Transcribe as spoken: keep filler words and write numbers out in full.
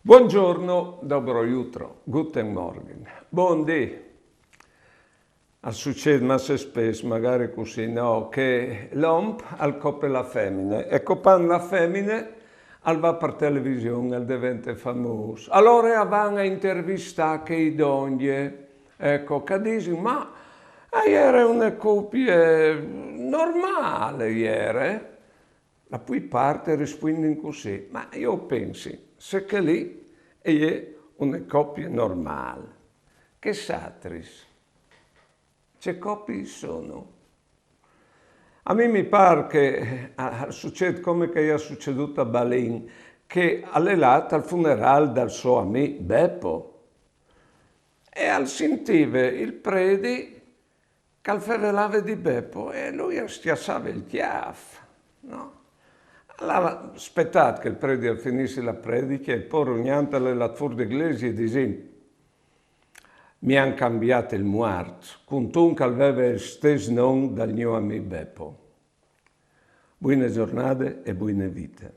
Buongiorno, dobro jutro, guten Morgen, bundì. Al sucêt masse spes, magari cussì no, che l'om al cope la femine, e copant la femine al va par television, al devente famôs. Alore a van a intervistâ chei dongje, eco, che a disin: "Ma a jere une copie normâl, a jere." La plui part a rispuindin cussì: "Ma jo o pensi, se chê li e je une copie normâl, chês altris ce copie sono?" A mi mi pâr che al sucêt come che e je sucedût a Balin, che al è lât al funerâl dal so amì Bepo e al sintive il predi che al fevelave di Bepo e lui al scjassave il cjâf, no? Al à spietât che il predi al finissi la prediche e po rugnant al è lât fûr de glesie disint: "Mi àn cambiât il muart, cuntun che al veve il stes non dal gno amì Bepo. Buine zornade e buine vite."